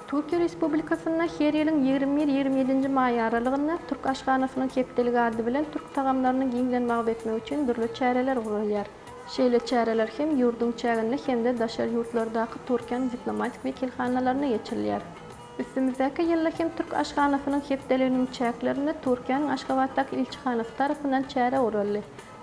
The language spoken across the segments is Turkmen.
Türkiýe Respublikasynda her ýylyň 21, 27-nji maý aralygynda Türk aşhanasynyň hepdeligi ady bilen türk tagamlaryny giňden wagyz etmek üçin dürli çäreler guralýar. Şeýle çäreler hem ýurduň çäginde hem-de daşary ýurtlardaky Türkiýäniň diplomatik wekilhanalarynda geçirilýär. Üstümizdäki ýylda hem Türk aşhanasynyň hepdeliginiň çäklerinde Türkiýäniň Aşgabatdaky ilçihanasy tarapyndan çäre guraldy.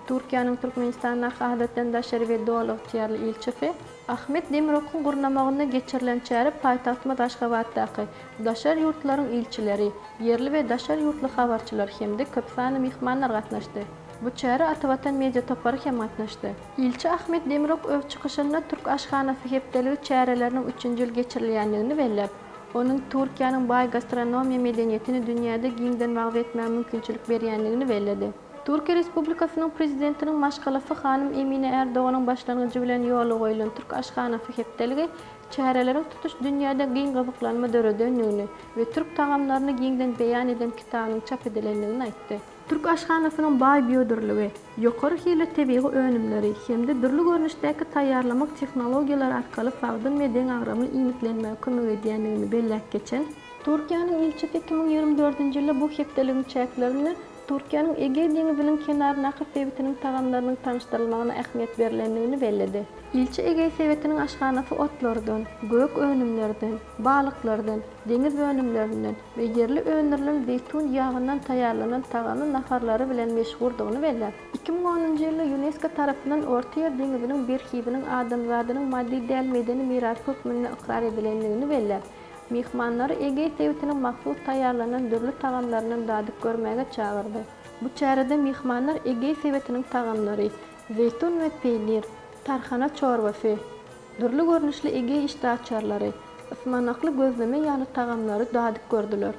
Türkiýäniň Türkmenistandaky Adatdan daşary we Doly ygtyýarly ilçisi Ahmet Demirokyň gurnamagynda geçirilen çäre paýtagtymyz Aşgabatdaky daşary ýurtlaryň ilçileri, ýerli we daşary ýurtly habarçylar hem-de köpsanly myhmanlar gatnaşdy. Bu çärä Atavatan media topary hem gatnaşdy. Ilçi Ahmet Demirok öz çykyşynda Türk aşhanasy hepdeligi çäreleriniň üçünji ýyl geçirilýändigini belläp, onuň Türkiýäniň baý gastronomiýa medeniýetini dünýäde giňden wagyz etmäge mümkinçilik berýändigini belledi. Türkiýe Respublikasynyň Prezidentiniň maşgalasy hanym Emine Erdoganyň başlangyjy bilen ýola goýlan Türk aşhanasy hepdeligi çäreleriň tutuş dünýäde giň gyzyklanma döredendigini we türk tagamlaryny giňden beýan eden kitabynyň çap edilendigini aýtdy. Türk aşhanasynyň baý biodürlügi, ýokary hilli tebigy önümleri hem-de dürli görnüşdäki taýýarlamak tehnologiýalary arkaly sagdyn we deňagramly iýmitlenmäge kömek edýändigini belläp geçen Türkiýäniň ilçisi 2024-nji ýylda bu hepdeligiň çäklerinde Türkiýäniň Egeý deňziniň kenaryndaky sebitiniň tagamlarynyň tanyşdyrylmagyna ähmiýet berlendigini belledi. Ilçi Egeý sebitiniň aşhanasy otlardan, gök önümlerden, balyklardan, deňiz önümlerinden we ýerli öndürilen zeýtun ýagyndan taýýarlanan tagamly naharlary bilen meşhurdygyny belläp, 2010-njy ýylda Ýunesko tarapyndan Ortaýer deňziniň berhiziniň adamzadynyň maddy däl medeni mirasy hökmünde ykrar edilendigini belläp, myhmanlary Egeý sebitiniň mahsus taýýarlanan dürli tagamlaryndan dadyp görmäge çagyrdy. Bu çärede myhmanlar Egeý sebitiniň tagamlary, zeýtun we peýnir, tarhana çorbasy, dürli görnüşli Egeý işdäaçarlary, ysmanakly gözleme ýaly tagamlary dadyp gördüler.